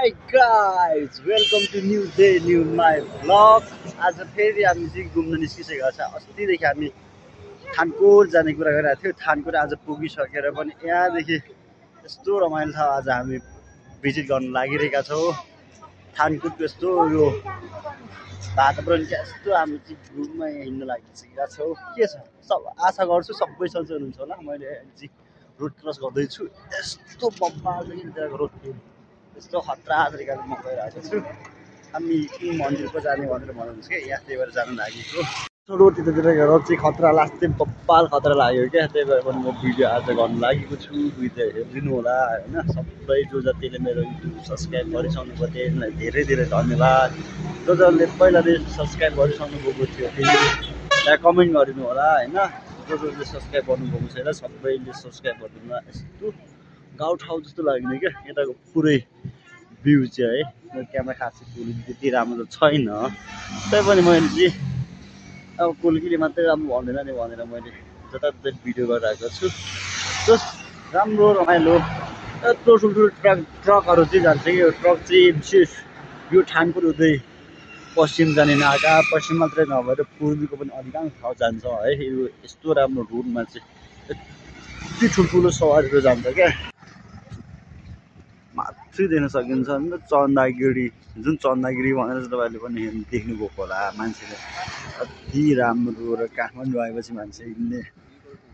Hi guys, welcome to new day, new my vlog. आज फेरि हामी चाहिँ घुम्न निस्किसकेका छ। अस्तिदेखि हामी थानकोट जाने कुरा गरिरहेको थियौँ। थानकोट आज पुगिसकेर पनि यहाँदेखि यस्तो रमाइलो छ। आज हामी भिजिट गर्न लागिरहेका छौँ। थानकोटको यस्तो यो वातावरण चाहिँ यस्तो हामी चाहिँ घुम्न हिँड्न लागिसकेका छौँ। के छ सब आशा गर्छु सबै सन्चै हुनुहुन्छ होला। मैले चाहिँ रोड क्रस गर्दैछु। यस्तो बब्बाल चाहिँ रोड यस्तो खतरा तरिकाले म गइरहेको छु। हामी मन्दिर पो जाने भनेर भन्नुहुन्छ क्या, यहाँ त्यही भएर जान लागेको। रोड त्यतातिर रोड चाहिँ खतरा लास्टै बब्बाल खतरा लाग्यो क्या, त्यही भएर पनि म भिडियो आज गर्न लागेको छु। भिडियो हेरिदिनु होला होइन। सबै जो जतिले मेरो युट्युब सब्सक्राइब गरिसक्नु भयो त्यसलाई धेरै धेरै धन्यवाद। जो जसले पहिलादेखि सब्सक्राइब गरिसक्नु भएको थियो त्यहाँ कमेन्ट गरिदिनु होला होइन। जो जसले सब्सक्राइब गर्नुभएको छैन सबैले सब्सक्राइब गरिदिनु होला। यस्तो गाउँठाउँ जस्तो लाग्ने क्या यताको पुरै भ्यू चाहिँ है। क्यामेरा खासै क्वालिटी त्यति राम्रो छैन, तैपनि मैले चाहिँ अब क्वालिटीले मात्रै राम्रो भन्दैन नि भनेर मैले जताततै भिडियो गरिरहेको छु। जस राम्रो रमाइलो यत्रो ठुल्ठुलो ट्रकहरू चाहिँ जान्छ कि यो ट्रक चाहिँ विशेष यो थानकोट हुँदै पश्चिम जाने नाका, पश्चिम मात्रै नभएर पूर्वीको पनि अधिकांश ठाउँ जान्छ है। यो यस्तो राम्रो रोडमा चाहिँ यति ठुल्ठुलो सवारीहरू जान्छ क्या। माथि देख्न सकिन्छ नि त चन्दागिरी, जुन चन्दागिरी भनेर तपाईँहरूले पनि देख्नुभएको होला। मान्छेले अति राम्रो र काठमाडौँ आएपछि मान्छेले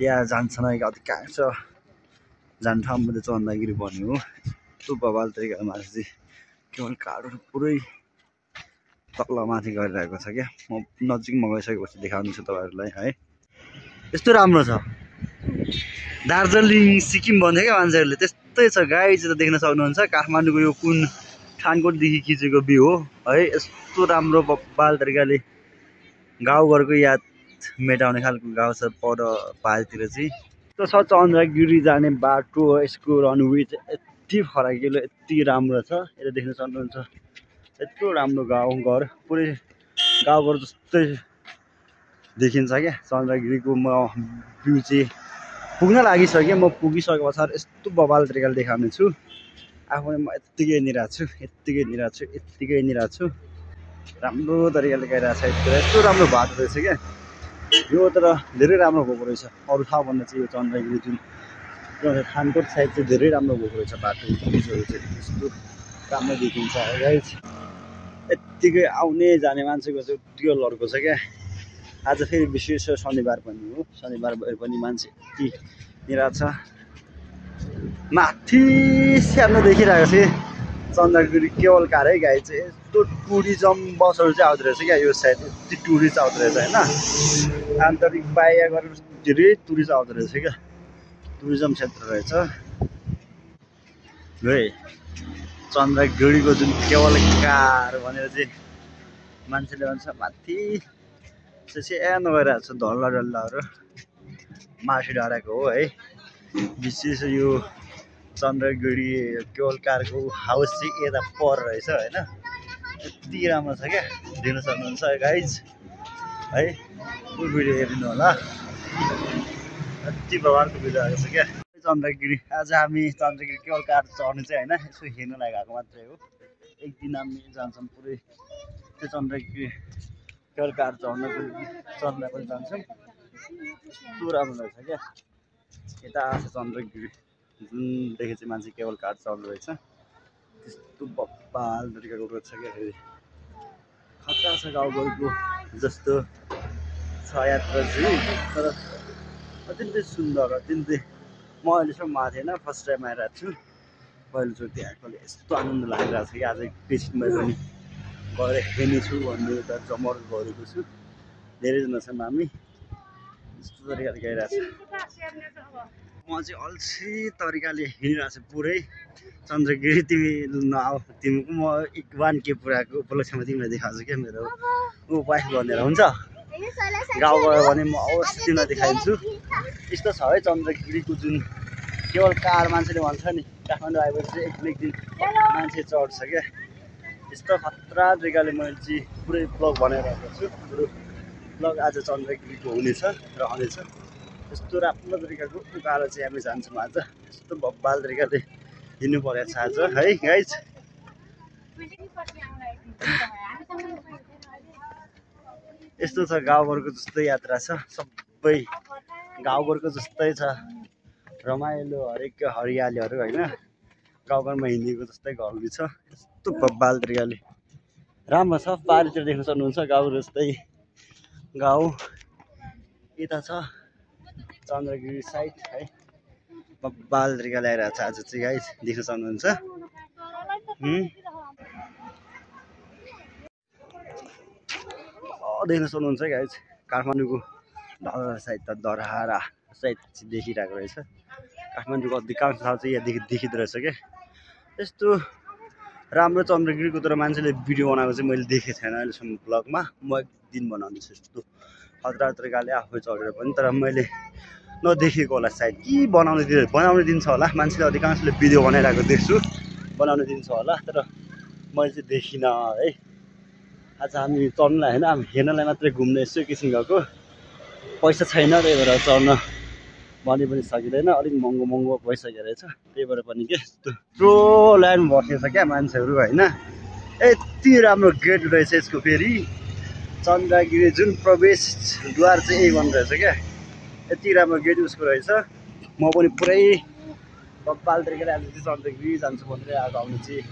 त्यहाँ जान्छन् है। अधिकांश जाने ठाउँ मात्रै चन्दागिरी भन्ने हो। यस्तो बवाल तरिकाले मान्छे चाहिँ केवल काठहरू पुरै तलमाथि गरिरहेको छ क्या। म नजिकमा गइसकेपछि देखाउनु छु तपाईँहरूलाई है। यस्तो राम्रो छ। दार्जिलिङ सिक्किम भन्थ्यो क्या मान्छेहरूले, त्यस्तै छ गाइज। त देख्न सक्नुहुन्छ काठमाडौँको यो कुन थानकोटदेखि खिचेको भ्यू हो है। यस्तो राम्रो बब्बाल तरिकाले गाउँघरको याद मेटाउने खालको गाउँ छ पर पारितिर चाहिँ। त्यो छ चन्द्रगिरी जाने बाटो, यसको रनवे चाहिँ यति फराकिलो यति राम्रो छ। यता देख्न सक्नुहुन्छ यत्रो राम्रो गाउँघर, पुरै गाउँघर जस्तै देखिन्छ क्या चन्द्रगिरीको। म भ्यू चाहिँ पुग्न लागिसकेँ। म पुगिसके पछाडि यस्तो बवाल तरिकाले देखाउने छु। आफू म यत्तिकै निराश छु। राम्रो तरिकाले गइरहेको छ। यस्तो राम्रो बाटो रहेछ क्या यो, तर धेरै राम्रो भएको रहेछ अरू ठाउँभन्दा चाहिँ। यो चन्द्रगिरी जुन थानकोट साइड चाहिँ धेरै राम्रो भएको रहेछ बाटो, ब्रिजहरू चाहिँ यस्तो राम्रो देखिन्छ गाइज। यत्तिकै आउने जाने मान्छेको चाहिँ त्यो लड्को छ क्या। आज फेरि विशेष शनिबार पनि हो, शनिबार भए पनि मान्छे यति निराश छ। माथि सानो देखिरहेको छ चन्द्रगिरी केवल कार है गाई चाहिँ। यस्तो टुरिज्म बसहरू चाहिँ आउँदो रहेछ क्या यो साइड, यति टुरिस्ट आउँदो रहेछ होइन। आन्तरिक बाह्य गरेर धेरै टुरिस्ट आउँदो रहेछ क्या, टुरिज्म क्षेत्र रहेछ है। चन्द्रगिरीको जुन केवल कार भनेर चाहिँ मान्छेले भन्छ। माथि सानो गइरहेको छ धल्ला डल्लाहरू माथि डाँडाको हो है। विशेष यो चन्द्रगिरी केवल कारको हाउस चाहिँ यता पर रहेछ होइन। यति राम्रो छ क्या, देख्न सक्नुहुन्छ गाइज है। फुल भिडियो हेरिदिनु होला। यति प्रकारको भिडियो आएको छ क्या चन्द्रगिरी। आज हामी चन्द्रगिरी केवल कार चढ्नु चाहिँ होइन, यसो हेर्नु लागि आएको मात्रै हो। एक दिन हामी जान्छौँ पुरै त्यो चन्द्रगिरी केवल कार चढ्न पनि जान्छौँ। यस्तो राम्रो रहेछ क्या यता छ चन्द्रगिरी, जुनदेखि चाहिँ मान्छे केवल कार चढ्दो रहेछ। त्यस्तो बब्बाल तरिकाको रोड छ क्या। फेरि खतरा छ गाउँघरको जस्तो छ यात्रा चाहिँ, तर अत्यन्तै सुन्दर। अत्यन्तै म अहिलेसम्म आएको थिएन, फर्स्ट टाइम आइरहेको छु। पहिलोचोटि आएकोले यस्तो आनन्द लागिरहेको छ कि आज एकैछिनमा पनि गएर हेर्नेछु भन्ने एउटा जमर गरेको छु। धेरैजना छन् हामी यस्तो तरिकाले गइरहेको छ। म चाहिँ अल्छी तरिकाले हिँडिरहेको छु पुरै चन्द्रगिरी। तिमी नआऊ, तिमीको म 1K पुऱ्याएको उपलक्ष्यमा तिमीलाई देखाउँछु क्या मेरो वाइफ भनेर। हुन्छ गाउँ गयो भने म अवश्य तिमीलाई देखाइदिन्छु। यस्तो छ है चन्द्रगिरीको जुन केवल कार। मान्छेले भन्छ नि काठमाडौँ आएपछि चाहिँ एक दिन मान्छे चढ्छ क्या। यस्तो खतरा तरिकाले मैले चाहिँ पुरै ब्लग बनाइरहेको छु। पुरो ब्लग आज चन्द्रगिरीको हुनेछ रहनेछ। यस्तो राम्रो तरिकाको उकालो चाहिँ हामी जान्छौँ आज। यस्तो बब्बाल तरिकाले हिँड्नु परेको छ आज है गाइज। यस्तो छ गाउँघरको जस्तै यात्रा छ सबै गाउँघरको जस्तै छ रमाइलो हरेक हरियालीहरू होइन गाउँघरमा हिँडेको जस्तै घरहरू छ यस्तो बब्बाल तरिकाले राम्रो छ पारितिर देख्न सक्नुहुन्छ गाउँ जस्तै गाउँ यता छ चन्द्रगिरी साइड है बब्बाल तरिकाले आइरहेको छ आज चाहिँ गाइस देख्न सक्नुहुन्छ देख्न सक्नुहुन्छ गाइस काठमाडौँको धरहरा साइड त धरहरा साइड चाहिँ देखिरहेको रहेछ काठमाडौँको अधिकांश ठाउँ चाहिँ यहाँ देखिँदो रहेछ क्या यस्तो राम्रो चन्द्रगिरीको तर मान्छेले भिडियो बनाएको चाहिँ मैले देखेको छैन अहिलेसम्म ब्लगमा म एक दिन बनाउँदैछु यस्तो खतरा तरिकाले आफै चढेर पनि तर मैले नदेखेको होला सायद के बनाउनु दिन्छ होला मान्छेले अधिकांशले भिडियो बनाइरहेको देख्छु बनाउनु दिन्छ होला तर मैले चाहिँ देखिनँ है आज हामी चढ्नुलाई होइन हामी हेर्नलाई मात्रै घुम्ने यसो एकैछिन गएको पैसा छैन त्यही भएर चढ्न भने पनि सकिँदैन अलिक महँगो भइसकेको रहेछ त्यही भएर पनि के यत्रो लाइन बसेछ क्या मान्छेहरू होइन यति राम्रो गेट रहेछ यसको फेरि चन्द्रगिरी जुन प्रवेशद्वार चाहिँ यही भन्नु रहेछ क्या यति राम्रो गेट उसको रहेछ म पनि पुरै बब्बाल तरिकाले आज चाहिँ चन्द्रगिरी जान्छु भनेर आज आउनु चाहिँ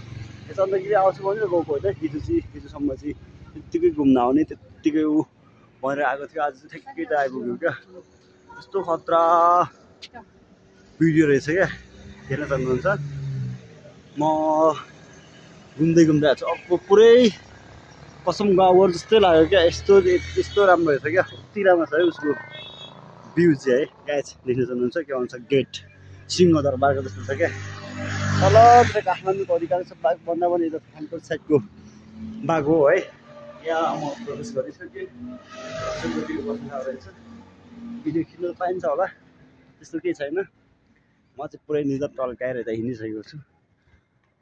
चन्द्रगिरी आउँछु भनेर गएको होइन हिजोसम्म चाहिँ त्यत्तिकै घुम्न आउने त्यत्तिकै ऊ भनेर आएको थियो आज चाहिँ ठ्याक्कै त आइपुग्यो क्या यस्तो खतरा भिडियो रहेछ क्या हेर्न सक्नुहुन्छ म घुम्दै आएको छु अब पुरै कसम गाउँघर जस्तै लाग्यो क्या यस्तो राम्रो रहेछ क्या यति राम्रो छ है उसको भ्यू चाहिँ है गाइस देख्न सक्नुहुन्छ के भन्छ गेट सिंहदरबारको जस्तो छ क्या तलतिर काठमाडौँको अधिकांश बाघ भन्दा पनि यता खानकोट साइडको बाघ हो है यहाँ म प्रवेश गरिसकेँ बस्नु रहेछ भिडियो खिच्न पाइन्छ होला त्यस्तो केही छैन म चाहिँ पुरै निजर टल्काएर यता हिँडिसकेको छु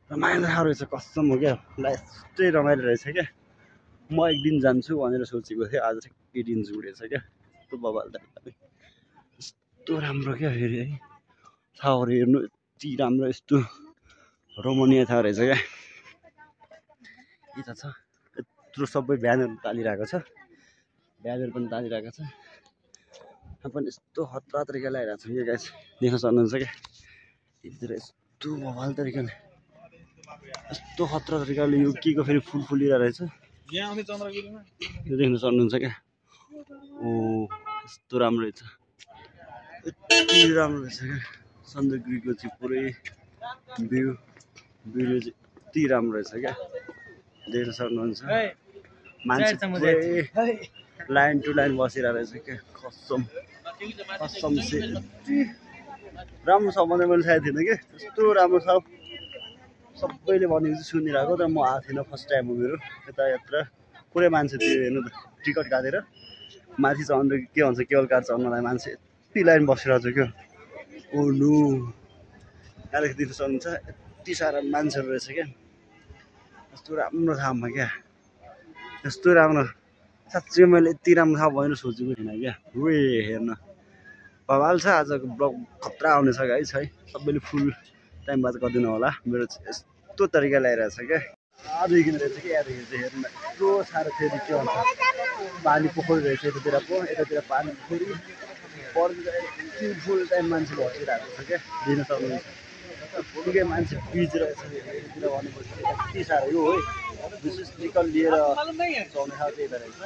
रमाइलो रहेछ कसम हो क्या यस्तै रमाइलो रहेछ क्या म एक दिन जान्छु भनेर सोचेको थिएँ आज ठ्याक्कै दिन जुडेछ क्या यस्तो बबाल तरिकाले यस्तो राम्रो क्या फेरि है ठाउँहरू हेर्नु यति राम्रो यस्तो रोमणीय ठाउँ रहेछ क्या यता छ यत्रो सबै ब्यानर तालिरहेको छ ब्यानर पनि तालिरहेको छ यहाँ पनि यस्तो खतरा तरिकाले आइरहेको छ क्या गाइस देख्न सक्नुहुन्छ क्या यतितिर यस्तो बबाल तरिकाले यस्तो खतरा तरिकाले यो के को फेरि फुल फुलिरहेको रहेछ यो देख्न सक्नुहुन्छ क्या ओ यस्तो राम्रो रहेछ यति राम्रो रहेछ क्या चन्द्रगिरीको चाहिँ पुरै भ्यू चाहिँ यति राम्रो रहेछ क्या देख्न सक्नुहुन्छ मान्छे पुरै लाइन टु लाइन बसिरहेको रहेछ क्या कसम चाहिँ यति राम्रो छ भने मैले थाहा थिएन कि यस्तो राम्रो छ सबैले भनेको चाहिँ सुनिरहेको तर म आएको थिइनँ फर्स्ट टाइम हो मेरो यता यात्रा पुरै मान्छे थियो हेर्नु टिकट काटेर माथि चढ्नु के भन्छ केवल कार चढ्नलाई मान्छे यति लाइन बसिरहेको छ क्या ओलु यहाँदेखि देख्न सक्नुहुन्छ यति साह्रो मान्छेहरू रहेछ क्या यस्तो राम्रो ठाउँमा क्या यस्तो राम्रो साँच्चै मैले यति राम्रो ठाउँ भनेर सोचेको थिइनँ क्या वे हेर्न बवाल छ आजको ब्लग खतरा आउने छ गाइस है सबैले फुल टाइम बात गरिदिनु होला मेरो यस्तो तरिकाले आइरहेको छ क्या देखिने रहेछ कि यहाँदेखि चाहिँ हेर्नु यत्रो साह्रो फेरि के भन्छ पानी पोखरी रहेछ यतातिर पो यतातिर पानी पोखरी पर्दै फुल टाइम मान्छे बसिरहेको छ क्या दिन सक्नुहुन्छ निकै मान्छे बिज रहेछ यतातिर भनेपछि यति साह्रो यो है विशेष निकल लिएर चढ्ने ठाउँ चाहिँ यता रहेछ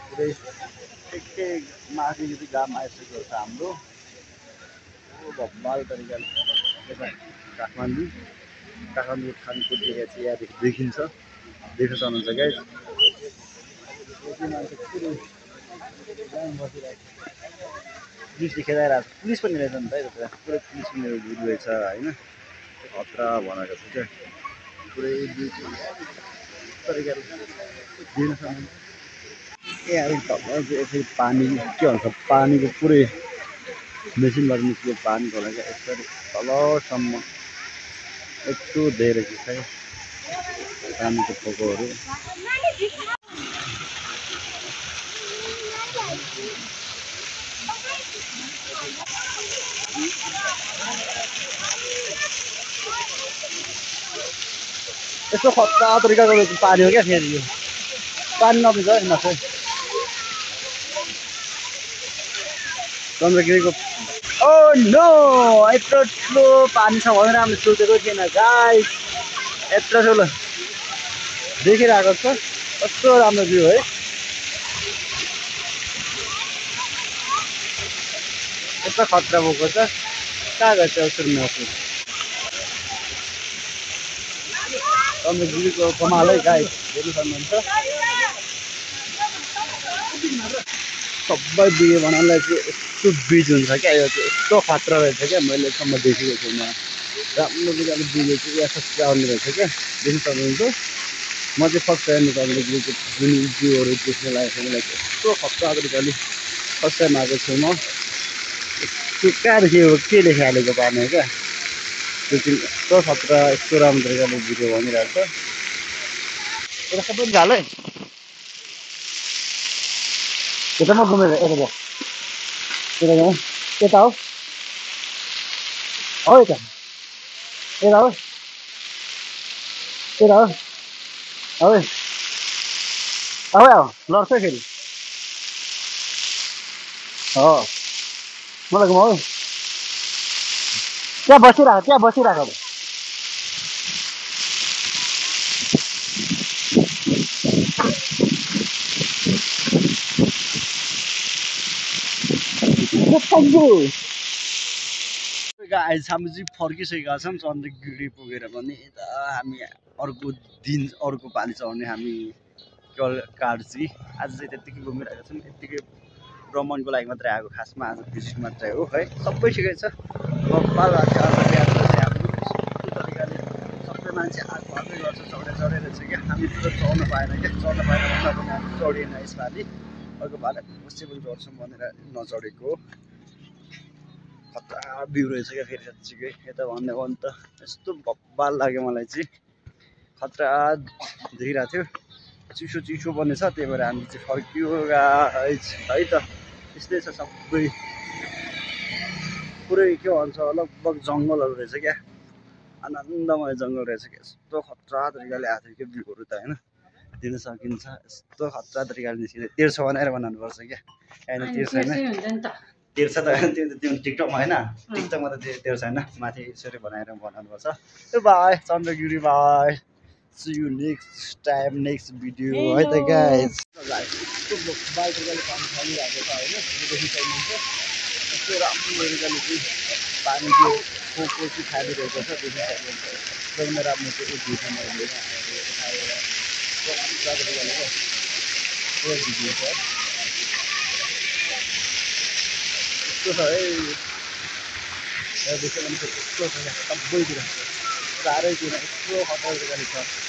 पुरै एकै माथि चाहिँ गाम आइसकेको छ हाम्रो बब्बाल तरिकाले यता काठमाडौँ खानकोट एरिया चाहिँ यहाँदेखि देखिन्छ देख्न सक्नुहुन्छ गाइस पुलिस देखाइरहेको छ पुलिस पनि रहेछ नि त यता पुरै पुलिस पनि रहेछ होइन खतरा बनाएको छ क्या पुरै तरिकाले दिन सक्नुहुन्छ यसरी पानी के भन्छ पानीको पुरै मेसिनबाट निस्केको पानी खोला क्या यसरी तलसम्म यत्रो धेरै छ क्या पानीको फोकोहरू यस्तो खतरा तरिकाको पानी हो क्या फेरि यो पानी नपिन्छ है नखै चन्द्रगिरीको ओ नो यत्रो ठुलो पानी छ भनेर हामीले सोचेको थिएन गाइस यत्रो ठुलो देखिरहेको छ कस्तो राम्रो भ्यू है यस्तो खतरा भएको छ कहाँ गएछ सुन्नुहोस् चन्द्रगिरीको कमाल है गाइस हेर्नु सक्नुहुन्छ सबै भिडियो बनाउनलाई चाहिँ यस्तो ब्रिज हुन्छ क्या यो चाहिँ यस्तो खतरा रहेछ क्या मैले सम्म देखेको छुइनँ राम्रो प्रकारले भिडियो चाहिँ यस्तो आउने रहेछ क्या देख्नु सक्नुहुन्छ म चाहिँ फर्स्ट टाइम चन्द्रगिरीको जुन भ्यूहरू देख्न लागेको छ मलाई यस्तो खतरा तरिकाले फर्स्ट टाइम आएको छु म यस्तो कहाँदेखि के लेखिहालेको पार्ने क्या त्यो चाहिँ यस्तो खतरा यस्तो राम्रो तरिकाले भिडियो भनिरहेको छ यता सबै झाल है यता म घुमेर यता हो यता हो यता हो अब लड्छ फेरि हो मलाई घुमाऊ त्यहाँ बसिरहेको गाइस हामी चाहिँ फर्किसकेका छौँ चन्द्रगिरी पुगेर पनि यता हामी अर्को पालि चढ्ने हामी कार चाहिँ आज चाहिँ त्यत्तिकै घुमिरहेको छौँ यत्तिकै भ्रमणको लागि मात्रै आएको खासमा आज भिजिट मात्रै हो है सबै ठिकै छ बाल तरिकाले सबै मान्छे आएकै गर्छ चढेर चाहिँ क्या हामी पुरा चढ्न पाएन क्या चढ्न पाएन भन्दा पनि हामी चढेन यसपालि अर्को पालि पोसिबल गर्छौँ भनेर नचढेको खतरा भ्यू रहेछ क्या फेरि साँच्चीकै यता भन्दा भने त यस्तो बब्बाल लाग्यो मलाई चाहिँ खतरा देखिरहेको थियो चिसो पनि छ त्यही भएर हामी चाहिँ फर्कियो गाइस है त त्यस्तै छ सबै पुरै के भन्छ लगभग जङ्गलहरू रहेछ क्या आनन्दमय जङ्गल रहेछ क्या यस्तो खतरा तरिकाले आएको थियो क्या भ्यूहरू त होइन दिन सकिन्छ यस्तो खतरा तरिकाले निस्किँदै तेर्सो बनाएर बनाउनुपर्छ क्या होइन तेर्सो होइन तेर्छ त त्यो टिकटकमा होइन टिकटकमा त तेर्छ होइन माथि यसरी बनाएर बनाउनुपर्छ by Chandragiri by see you next time next video है त गाइस यस्तो बाइ तरिकाले पानी छरिरहेको छ होइन देखि सक्नुहुन्छ यस्तो राम्रो तरिकाले चाहिँ पानी त्यो फोको चाहिँ खाइरहेको छ देखि सक्नुहुन्छ एकदमै राम्रो चाहिँ एक भिडियो मैले यस्तो छ है देख्छ भने यस्तो छ सबैतिर चारैतिर यस्तो खतरा तरिकाले छ